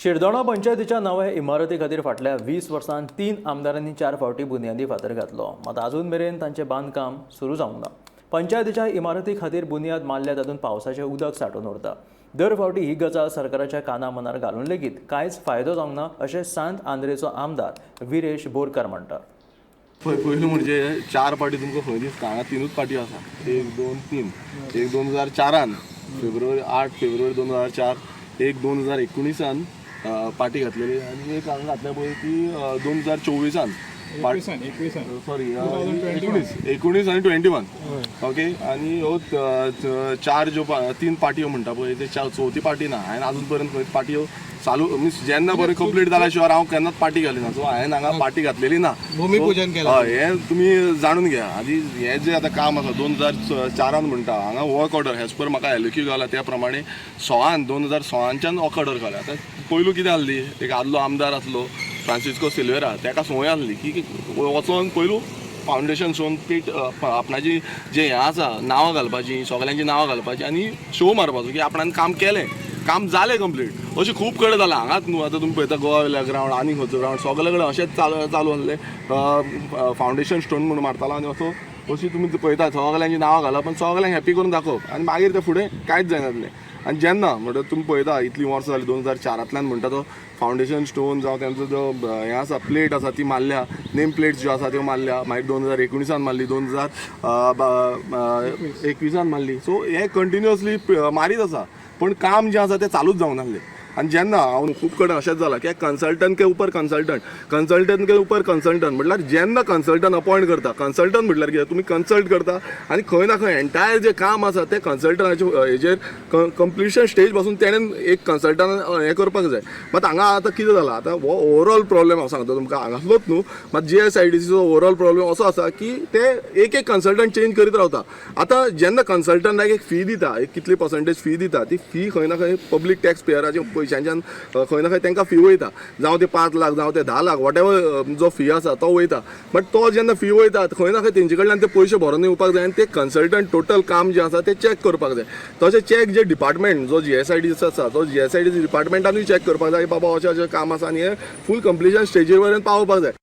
शिरदोणा पंचायतीच्या नव्या इमारती खातीर फाटल्या 20 वर्सांत 3 आमदारांनी 4 फावटी बुन्यादी फातर घातलो, मात अजून मेरेन तांचें बांदकाम सुरू जावंक ना. पंचायतीच्या इमारती खातीर बुन्याद मारल्या तातूंत पावसाचें उदक सांठून उरता. दर फावटी ही गजाल सरकाराच्या काना मनार घालून लेगीत कांयच फायदो जावंक ना अशें सांत आंद्रेचो आमदार विरेश बोरकार म्हणटा. पळय, पयलू म्हणजे 4 पाटी तुमकां खंय दिसता? हांगा 3ूच पाटी आसा. 1, 2, 3. एक 2004 फेब्रुवारी, 8 फेब्रुवारी 2004, एक 2019 पाटी घातलेली आनी एक हांगा घातल्या पळय ती 2024 21सान. सॉरी, 19, 19 आनी 21. ओके, आनी ह्यो 4 ज्यो 3 पाटयो म्हणटा पळय, ते चवथी पाटी ना. हांवें अजून पर्यंत खंय पाटयो चालू मिन्स जेन्ना बरें कंप्लीट जाल्या शिवाय हांव केन्नाच पाटी घालिना. सो हांवें हांगा पाटी घातलेली ना. भूमिपूजन केलां. हय, हें तुमी जाणून घ्या. आनी हें जें आतां काम आसा 2004 म्हणटा, हांगा वर्क ऑर्डर एज पर म्हाका एलक्यू घाला त्या प्रमाणे 16, 2016च्यान वर्क ऑर्डर घाला. आतां पयलू कितें आहली, एक आदलो आमदार आसलो फ्रांसिस्को सिल्वेरा, ताका संवय आहली की वचोन पयलू फावंडेशन स्टोन पीट आपणाची जें हें आसा नांवां घालपाची, सगल्यांची नांवां घालपाची आनी शो मारपाचो की आपणान काम केलें, काम जालें कंप्लीट. अशें खूब कडेन जालां. हांगाच न्हू, आतां तुमी पळयता गोवा वयल्या ग्रावंड आनी खंयचो ग्रावंड, सगळे कडेन अशेंच चालू चालू आसलें. फावंडेशन स्टोन म्हणून मारतालो आनी असो अशी तुमी पळयता सगल्यांची नांवां घालप आनी सगल्यांक हॅपी करून दाखोवप आनी मागीर तें फुडें कांयच जायनासलें. आनी जेन्ना म्हणटा तुमी पळयता इतलीं वर्सां जालीं, 2004तल्यान म्हणटा तो फावंडेशन स्टोन जावं तेंचो जो हें आसा, प्लेट आसा ती मारल्या, नेम प्लेट्स ज्यो आसा त्यो मारल्या. मागीर 2019 मारली, 2021 मारली. सो हें कंटिन्युअसली मारीत आसा, पण काम जें आसा तें चालूच जावंक नासलें. आनी जेन्ना हांव खूब कडेन अशेंच जालां की कन्सल्टंट के उपर कन्सल्टंट, कन्सल्टंट के उपर कन्सल्टंट, म्हटल्यार जेन्ना कन्सल्टंट अपॉयंट करता, कन्सल्टंट म्हटल्यार कितें, तुमी कन्सल्ट करता आनी खंय ना खंय एंटायर जें काम आसा तें कन्सल्टंटाचे हेजेर कंप्लिशन स्टेज पासून तेणेन एक कन्सल्टंट हें करपाक जाय. मात हांगा आतां कितें जालां, आतां हो ओवरऑल प्रॉब्लेम हांव सांगता तुमकां, हांगासलोच न्हू, मात जीएसआयडीसीचो ओवरऑल प्रॉब्लेम असो आसा की ते एक एक कन्सल्टंट चेंज करीत रावता. आतां जेन्ना कन्सल्टंटाक एक फी दिता, एक कितली पर्संटेज फी दिता, ती फी खंय ना खंय पब्लीक टॅक्स पेयराच्या पयशांच्यान खंय ना खंय तांकां फी वयता. जावं ते 5 लाख, जावं ते 10 लाख, what ever जो फी आसा तो वयता. बट तो जेन्ना फी वयता, खंय ना खंय तेंचे कडल्यान ते पयशे भरून येवपाक जाय आनी ते कन्सल्टंट टोटल काम जें आसा तें चॅक करपाक जाय. तशें चॅक जे डिपार्टमेंट जो जीएसआयडीसी आसा, तो जीएसआयडीसी डिपार्टमेंटानूय चॅक करपाक जाय की बाबा अशें अशें काम आसा आनी हें फूल कंप्लिशन स्टेजीर पर्यंत पावोवपाक जाय.